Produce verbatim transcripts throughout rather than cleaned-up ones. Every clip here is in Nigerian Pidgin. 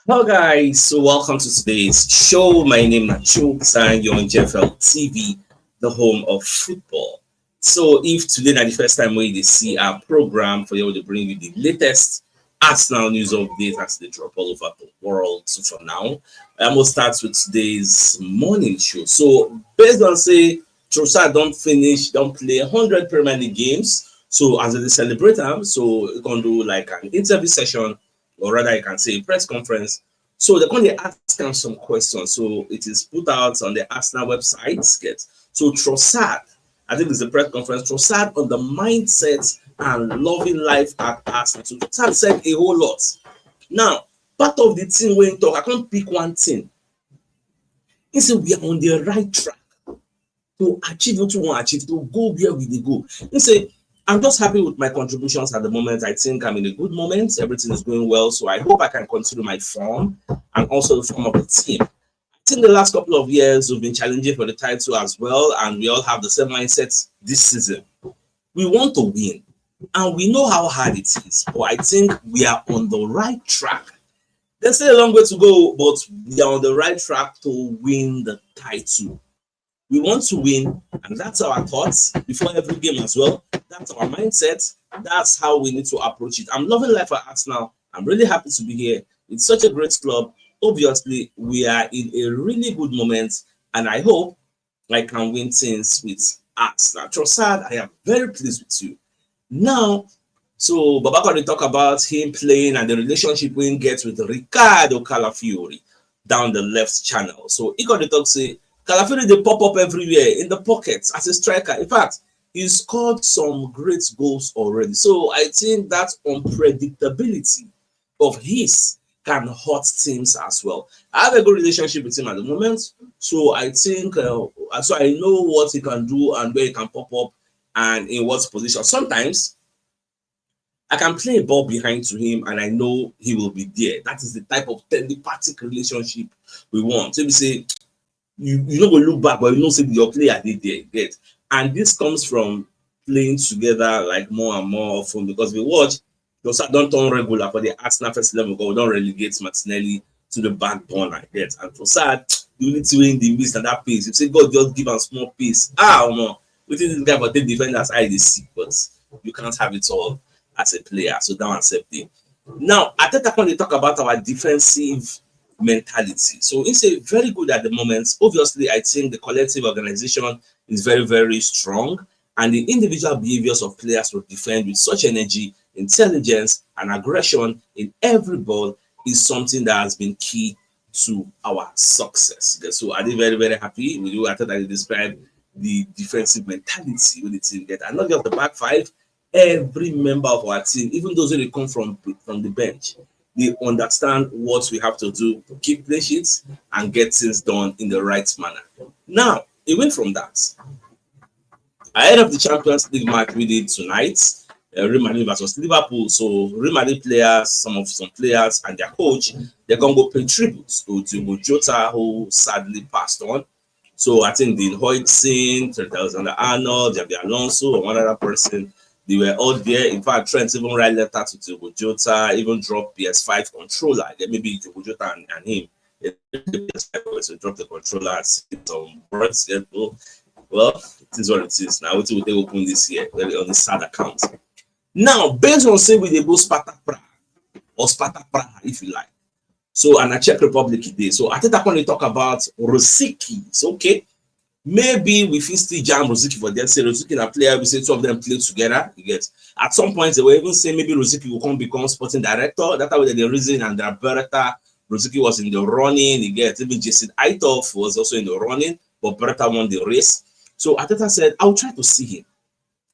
Hello guys, so welcome to today's show. My name is Chuks and you're on J F L T V, the home of football. So if today na the first time wey you dey see our program, for here we dey bring you the latest Arsenal news updates as they drop all over the world. So for now, I must start with today's morning show. So based on say Trossard don finish, don play hundred Premier League games. So as they celebrate am, so you can do like an interview session, or rather you can say a press conference. So they come dey ask am some questions. So it is put out on the Arsenal website. Get so Trossard, I think it's the press conference. Trossard on the mindset and loving life at Arsenal. So Trossard said a whole lot. Now, part of the thing wey he talk, I can't pick one thing. He said we are on the right track to achieve what we want to achieve, to go where we dey go. He said, I'm just happy with my contributions at the moment. I think I'm in a good moment. Everything is going well. So I hope I can continue my form and also the form of the team. I think the last couple of years we've been challenging for the title as well, and we all have the same mindset this season. We want to win, and we know how hard it is, but I think we are on the right track. There's still a long way to go, but we are on the right track to win the title. We want to win, and that's our thoughts before every game as well. That's our mindset. That's how we need to approach it. I'm loving life at Arsenal. I'm really happy to be here. It's such a great club. Obviously, we are in a really good moment, and I hope I can win things with Arsenal. Trossard, I am very pleased with you. Now, so Baba come dey talk about him playing and the relationship wey he get with Ricardo Calafiori down the left channel. So he come dey talk say Calafiori dey pop up everywhere in the pockets as a striker. In fact, he scored some great goals already. So I think that unpredictability of his can hurt teams as well. I have a good relationship with him at the moment, so I think uh, so I know what he can do and where he can pop up and in what position. Sometimes I can play a ball behind to him and I know he will be there. That is the type of telepathic relationship we want. So we say you, you no go look back, but you know say your player dey there, you get. And this comes from playing together like more and more often because we watch Trossard don turn regular for the Arsenal first eleven because we don relegate Martinelli to the back burner, you get. And Trossard, the only thing wey he dey miss na that pace. You say God just give am small pace. Ah, omo, wetin this guy for take defenders eye dey see, but you can't have it all as a player. So that one sef dey. Now, Arteta come dey talk about our defensive mentality. So he say very good at the moment. Obviously, I think the collective organization is very, very strong, and the individual behaviors of players to defend with such energy, intelligence, and aggression in every ball is something that has been key to our success. Okay, so I dey very, very happy with you. I thought I described the defensive mentality wey the team get. And not just the back five, every member of our team, even those wey dey come from from the bench, they understand what we have to do to keep clean sheets and get things done in the right manner. Now, away from that, ahead of the Champions League match wey dey tonight, uh, Real Madrid versus Liverpool. So Real Madrid players, some of some players and their coach, they come go pay tribute to Diogo Jota, who sadly passed on. So I think Dean Huijsen, Trent Alexander-Arnold, Xabi Alonso, and one other person, they were all there. In fact, Trent even write letter to Diogo Jota, even drop P S five controller. Then maybe Diogo Jota and, and him, P S five was to drop the controller and see some words. Well, it is what it is. Now, wetin we take open this year, well, on the sad account. Now, based on say we dey go Sparta Prague or Sparta Prague, if you like. So, and a Czech Republic e dey. So Arteta come dey talk about Rosicky. So okay, maybe we fit still jam Rosicky for there. Say Rosicky na player, we say two of them play together. You get, at some point they were even saying maybe Rosicky will come become sporting director. That's how they reason and that Beretta Rosicky was in the running. You get, even Jason Aitoff was also in the running, but Beretta won the race. So Arteta said, I'll try to see him.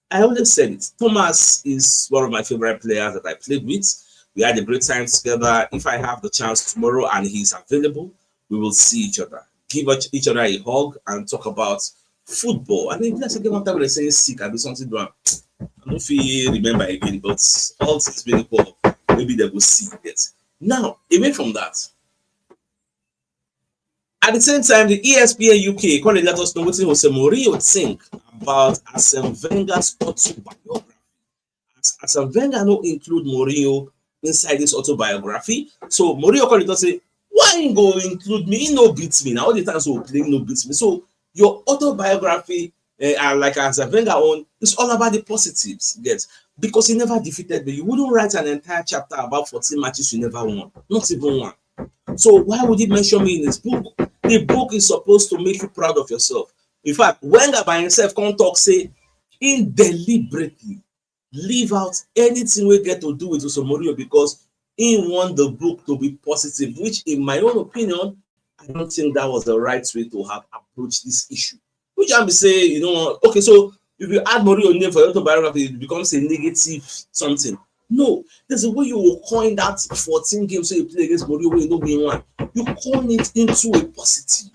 I always said it. Thomas is one of my favorite players that I played with. We had a great time together. If I have the chance tomorrow and he's available, we will see each other, give each other a hug, and talk about football. I mean, let's say one time they say sick, I do something wrong. I don't feel remember again, but all things being equal, maybe they will see it. Now, away from that, at the same time, the E S P N U K come dey let us know wetin Jose Mourinho think about Arsene Wenger's autobiography. As Arsene Wenger no include Mourinho inside this autobiography. So Mourinho come dey talk say, "Why he go include me? He no beat me. Na all the times wey we play, he no beat me." So your autobiography, eh, and like Arsene Wenger own, it's all about the positives, you get? Because he never defeated me. You wouldn't write an entire chapter about fourteen matches you never won. Not even one. So why would he mention me in his book? The book is supposed to make you proud of yourself. In fact, Wenger by himself come talk say he deliberately leave out anything wey get to do with Jose Mourinho because he want the book to be positive, which in my own opinion, I don't think that was the right way to have approached this issue. Which I'm say, you know, okay, so if you add Mourinho name for your autobiography, it becomes a negative something. No, there's a way you will coin that fourteen games wey you play against Mourinho wey you no win one. You coin it into a positive.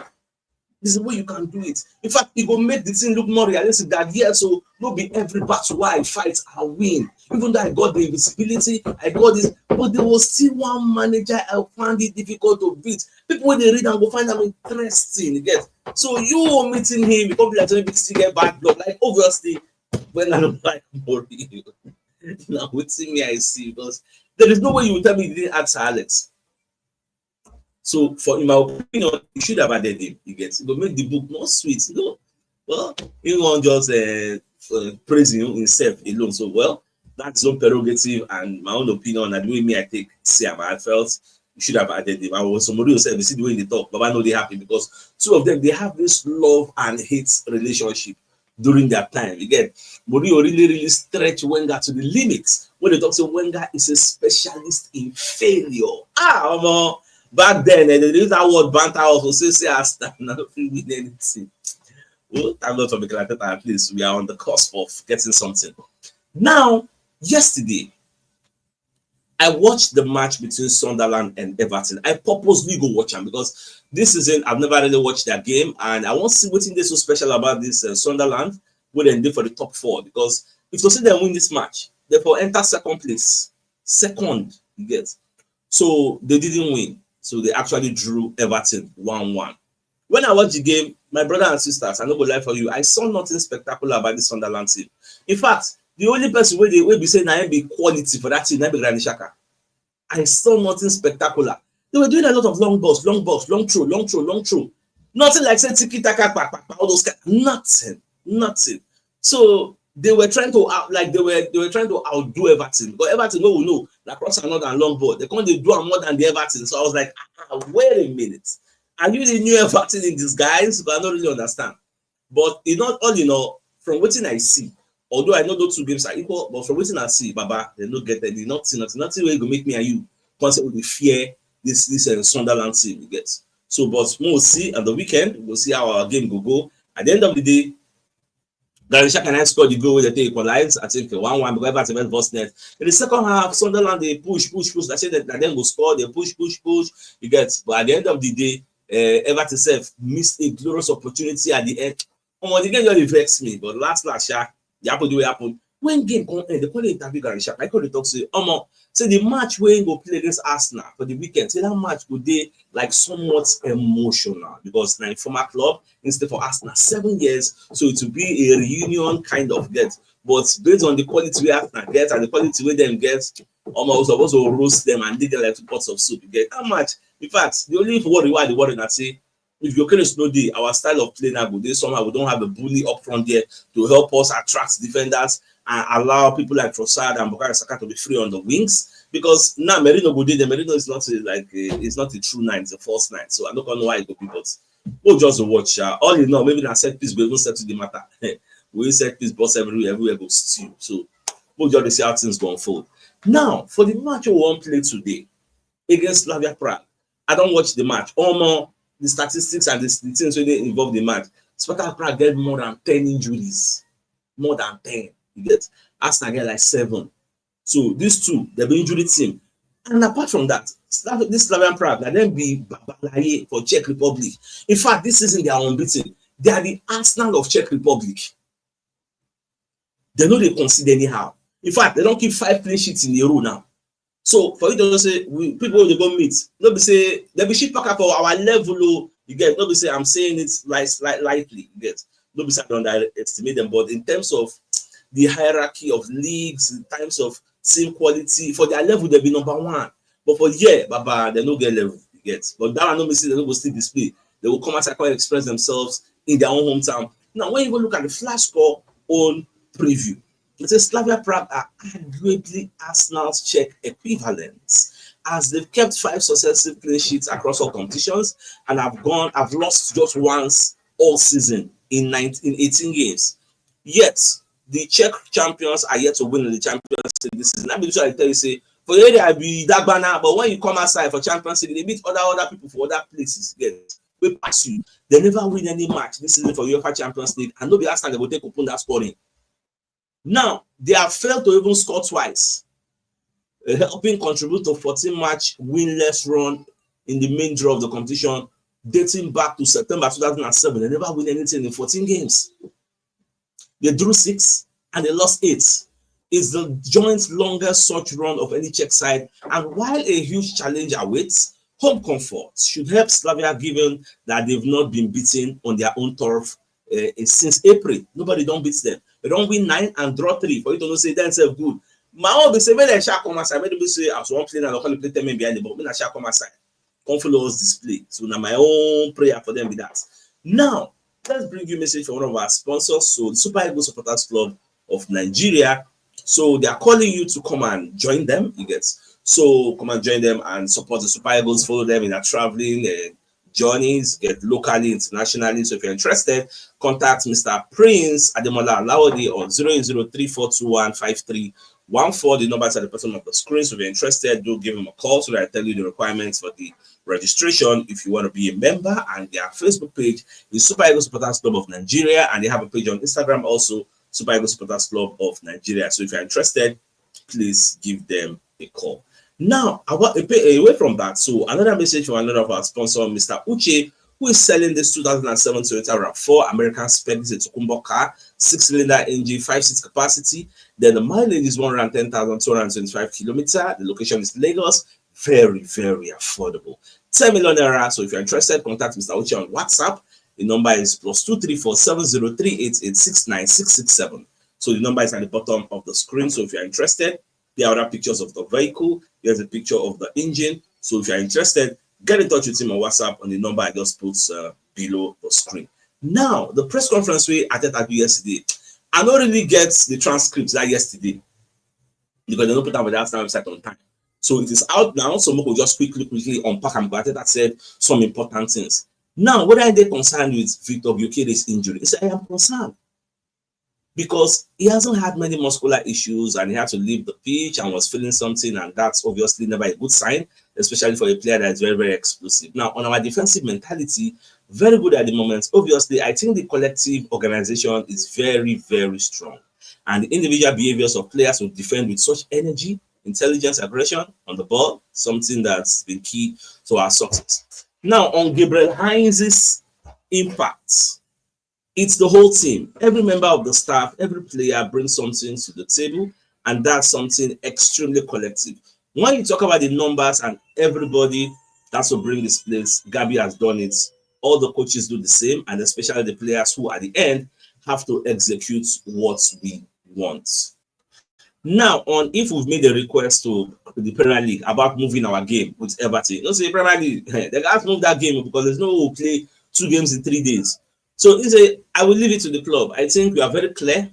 This is the way you can do it. In fact, it go make the thing look more realistic that, yes, so no be every battle wey I fight, I win. Even though I got the invisibility, I got this, but there was still one manager I found it difficult to beat. People wey dey read am go find am interesting, you get? So you meeting him, you come be like say maybe still get bad blood. Like, obviously, when I don't like Mourinho, now wetin me I see, because there is no way you will tell me you didn't add Sir Alex. So for, in my opinion, you should have added him. You get, it go make the book more sweet. No, well, he won't just uh, uh, praise him himself alone. So, well, that's his own prerogative and my own opinion. And the way me I take see am, I felt you should have added him. I was somebody who said, "We see the way they talk, Baba no dey happy," because two of them, they have this love and hate relationship during their time. Again, Mourinho really, really stretch Wenger to the limits. When they talk say Wenger is a specialist in failure. Ah, omo, back then, eh, they use that word banter also say, "See, Arsenal no fit win anything." Well, thank God for Mikel Arteta. At least we are on the cusp of getting something. Now, yesterday, I watched the match between Sunderland and Everton. I purposely go watch am because this season I've never really watched their game, and I wan see wetin dey so special about this uh, Sunderland wey dem dey for the top four. Because if to say dem win this match, dem for enter second place, second, you get. So they didn't win. So they actually drew Everton one one. When I watch the game, my brother and sisters, I no go lie for you, I saw nothing spectacular about this Sunderland team. In fact, the only person wey dey, wey be say na him be quality for that team, na be Granit Xhaka. I saw nothing spectacular. They were doing a lot of long balls, long balls, long throw, long throw, long throw. Nothing like say tiki taka, pa, pa, pa, all those kind. Nothing, nothing. So they were trying to out, like they were they were trying to outdo Everton. But Everton, wey we know, na cross and long ball. They come dey do am more than the Everton. So I was like, "Ah, ah, wait a minute. Are you the new Everton in disguise?" But I don't really understand. But in all, all in all, from wetin I see, although I know those two games are equal, but from wetin I see, Baba, they no get any, nothing, nothing, nothing wey go make me and you come say we dey fear this this uh, Sunderland team, you get. So, but we will see on the weekend. We'll see how our game go go. At the end of the day, Gary Shaka and I scored the goal wey dem take equalize. I think one one because Everton went first net. In the second half, Sunderland dey push, push, push. I say that, that dem go score, they push, push, push. You get, but at the end of the day, uh, Everton sef missed a glorious opportunity at the end. Omo, the game just dey vex me, but last last, sha, e happen the way e happen. When game come end, they come dey interview Gary Shaka. I come dey talk say, omo, say the match wey go play against Arsenal for the weekend, say that match go dey like somewhat emotional because na im former club, he stay for Arsenal seven years, so it will be a reunion kind of get. But based on the quality wey Arsenal get and the quality wey dem get, omo, we suppose to roast them and lick them like two pots of soup. You get that match. In fact, the only worry wey I dey worry na say if Gyökeres no dey, our style of play now go dey somehow. We don't have a bully up front there to help us attract defenders and allow people like Trossard and Bukayo Saka to be free on the wings. Because now Merino go dey there. Merino is not a, like a, is not a true nine, it's a false nine. So I don't know why it go be, but we'll just watch. Uh, all in all, maybe na set piece go even settle the matter. We set piece boss everywhere, everywhere go stew. So we'll just see how things go unfold. Now, for the match we wan play today against Slavia Prague, I don watch the match. Omo, the statistics and the, the things wey dey involve the match. Sparta Prague get more than ten injuries. More than ten. You get? Arsenal get like seven. So these two, dem be injury team. And apart from that, Slav- this Slavian Prague, na dem be babalaye for Czech Republic. In fact, this season they are unbeaten. They are the Arsenal of Czech Republic. They no dey concede anyhow. In fact, they don keep five clean sheets in a row now. So for you to say we people wey dey go meet, no be say dem be shit packer for our level o. You get? No be say I'm saying it like, like lightly. You get? No be say I dey underestimate them, but in terms of the hierarchy of leagues, in terms of team quality. For their level, dem be number one. But for here, Baba, dem no get level, you get. But that one no mean say dem no go still display. Dem go come outside, come express themselves in their own hometown. Now, when you go look at the Flash Score own preview, it says Slavia Prague are arguably Arsenal's Czech equivalents, as they've kept five successive clean sheets across all competitions and have gone have lost just once all season in nineteen, eighteen games. Yet, the Czech champions are yet to win in the Champions League this season. I mean, so I tell you, say, for the area, I be Dagbana, but when you come outside for Champions League, they beat other other people for other places. Yes, we pass you. They never win any match this season for UEFA Champions League, and no be Arsenal they go take open that scoring. Now, they have failed to even score twice, uh, helping contribute to fourteen match winless run in the main draw of the competition, dating back to September two thousand and seven. They never win anything in fourteen games. They drew six and they lost eight. It's the joint longest such run of any Czech side, and while a huge challenge awaits, home comfort should help Slavia, given that they've not been beaten on their own turf uh, since April. Nobody don't beat them. They don't win nine and draw three. For you to know, say themselves good. My own be say, when they shall come outside, when they say, as one player, I'll call the play ten men behind the ball. When I shall come outside, come follow us display. So now my own prayer for them be that. Now, let's bring you a message from one of our sponsors. So the Super Eagles Supporters Club of Nigeria. So they are calling you to come and join them. You get, so come and join them and support the Super Eagles. Follow them in their traveling uh, journeys, get locally, internationally. So if you're interested, contact Mister Prince Ademola Alawadi on zero eight zero three four two one five three one four. The number is at the bottom of the screen. So if you're interested, do give him a call so that I tell you the requirements for the registration if you want to be a member. And their Facebook page is Super Eagles Supporters Club of Nigeria, and they have a page on Instagram also, Super Eagles Supporters Club of Nigeria. So if you're interested, please give them a call. Now, away from that, so another message from another of our sponsor, Mister Uche, who is selling this two thousand and seven Toyota RAV four American spec. It's a Tokunbo car, six-cylinder engine, five-seat capacity. Then the mileage is one hundred ten thousand two hundred twenty-five kilometer. The location is Lagos. Very, very affordable. Ten million naira. So if you're interested, contact Mister Uche on WhatsApp. The number is plus two three four seven zero three eight eight six nine six six seven. So the number is at the bottom of the screen. So if you're interested, there are other pictures of the vehicle. There's a picture of the engine. So if you're interested, get in touch with him on WhatsApp on the number I just put uh, below the screen. Now, the press conference we Arteta do yesterday, I don't really get the transcripts that yesterday because they don't put out the Arsenal website on time. So it is out now. So we'll just quickly, quickly unpack and go. Arteta said some important things. Now, whether they're concerned with Victor Gyökeres' injury, he said, I am concerned because he hasn't had many muscular issues and he had to leave the pitch and was feeling something, and that's obviously never a good sign, especially for a player that is very, very explosive. Now, on our defensive mentality, very good at the moment. Obviously, I think the collective organization is very, very strong, and the individual behaviors of players who defend with such energy, intelligence, aggression on the ball, something that's been key to our success. Now, on Gabriel Heinz's impact, it's the whole team. Every member of the staff, every player brings something to the table, and that's something extremely collective. When you talk about the numbers and everybody that's to bring this place, Gabby has done it. All the coaches do the same, and especially the players who at the end have to execute what we want. Now, on if we've made a request to the Premier League about moving our game with Everton, you know, say Premier League, they guys move that game because there's no way we play two games in three days. So he said, I will leave it to the club. I think we are very clear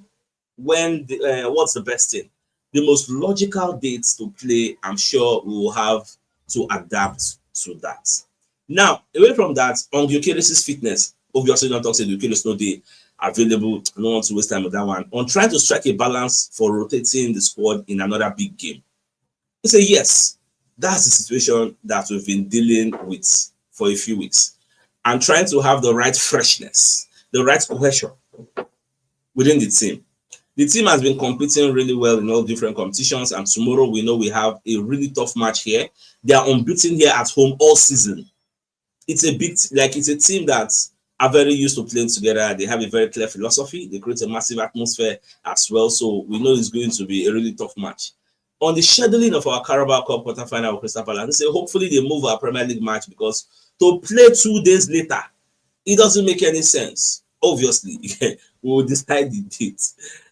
when the, uh, what's the best thing. The most logical date to play, I'm sure we will have to adapt to that. Now, away from that, on Gyökeres' fitness, obviously don't talk say Gyökeres no dey available. I don't want to waste time with that one. On trying to strike a balance for rotating the squad in another big game. He said, yes, that's the situation that we've been dealing with for a few weeks. And trying to have the right freshness, the right cohesion within the team. The team has been competing really well in all different competitions, and tomorrow we know we have a really tough match here. They are unbeaten here at home all season. It's a big, like, it's a team that are very used to playing together. They have a very clear philosophy. They create a massive atmosphere as well. So we know it's going to be a really tough match. On the scheduling of our Carabao Cup quarterfinal with Crystal Palace, they say hopefully they move our Premier League match because to play two days later, it doesn't make any sense. Obviously, we will decide the date.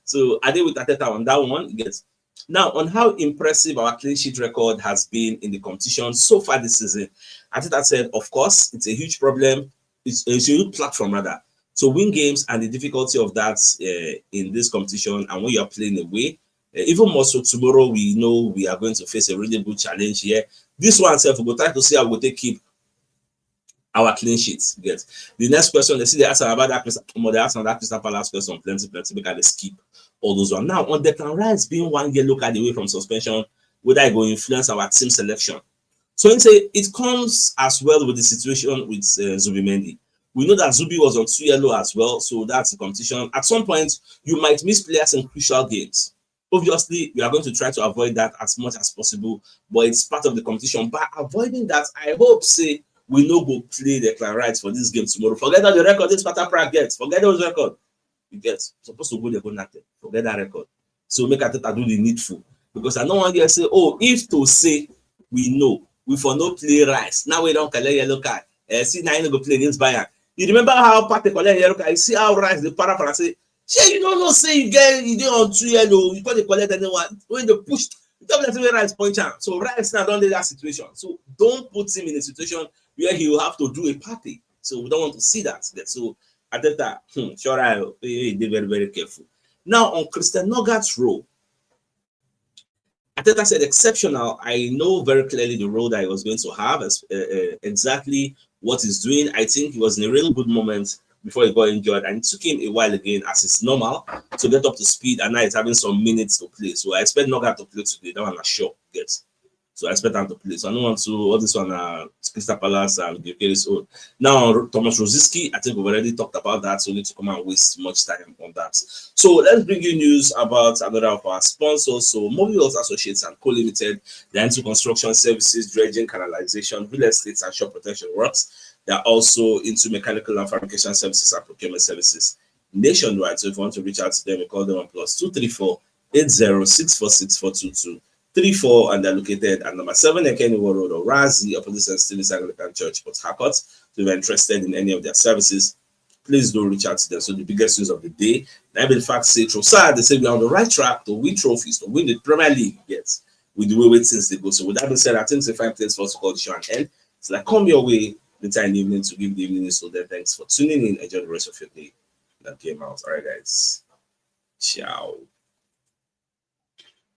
So I did with Arteta on that one. Yes. Now, on how impressive our clean sheet record has been in the competition so far this season, Arteta said, of course, it's a huge problem. It's, it's a huge platform, rather, to win games and the difficulty of that uh, in this competition. And when you're playing away, uh, even more so tomorrow, we know we are going to face a really good challenge here. This one, self, we go try to see how we take keep our clean sheets. Get the next question. They see they ask about that Crystal, they ask that Crystal Palace question. Plenty, plenty. Make I skip all those one. Now, on Declan Rice being one yellow card away from suspension, whether it go influence our team selection. So he say it comes as well with the situation with uh, Zubimendi. We know that Zubi was on two yellow as well, so that's the competition. At some point, you might miss players in crucial games. Obviously, we are going to try to avoid that as much as possible, but it's part of the competition. By avoiding that, I hope say we no go play Declan Rice for this game tomorrow. Forget all the record this Pata Prague gets. Forget those record. You get supposed to go there go nothing. Forget that record. So make Arteta do the needful, because I no wan hear say, oh, if to say we know, we for no play Rice. Now we don collect yellow card. Uh, see, now you no go play against Bayern. You remember how Partey collect yellow card? You see how Rice dey para para say, shey you no know say you get you dey on two yellow, you come dey collect anyone when dey push. You tell me say Rice punch am. So Rice now don dey that situation. So don't put him in a situation where he will have to do a Partey. So we don't want to see that. So Arteta, hmm, sure, I, he dey very, very careful. Now on Christian Nogard's role, Arteta said exceptional. I know very clearly the role that he was going to have, as, uh, uh, exactly what he's doing. I think he was in a really good moment before he got injured, and it took him a while again, as is normal, to get up to speed. And now he's having some minutes to play. So I expect Nogard to play today. That one I sure get. So I expect him to play. So I don't want to all this one. Uh, Crystal Palace and Gyökeres own. Now, Thomas Rosicky, I think we've already talked about that, so we need to come and waste much time on that. So let's bring you news about another of our sponsors. So Mobile Associates and Co Limited, they're into construction services, dredging, canalization, real estate, and shore protection works. They're also into mechanical and fabrication services and procurement services nationwide. So if you want to reach out to them, you call them on plus two three four eight zero six four six four two two three four, and they're located at number seven Ekeniwo Road, Orazi, opposite Saint Stephen's Anglican Church, Port Harcourt. So if you're interested in any of their services, please do reach out to them. So the biggest news of the day, I will in fact say Trossard, they say we're on the right track to win trophies, to win the Premier League. Yes, with the way things they go. So with that being said, I think it's a fine place for us to call the show and end. So I come your way later in the evening to give the evening news. So then thanks for tuning in. Enjoy the rest of your day. That came out. All right, guys. Ciao.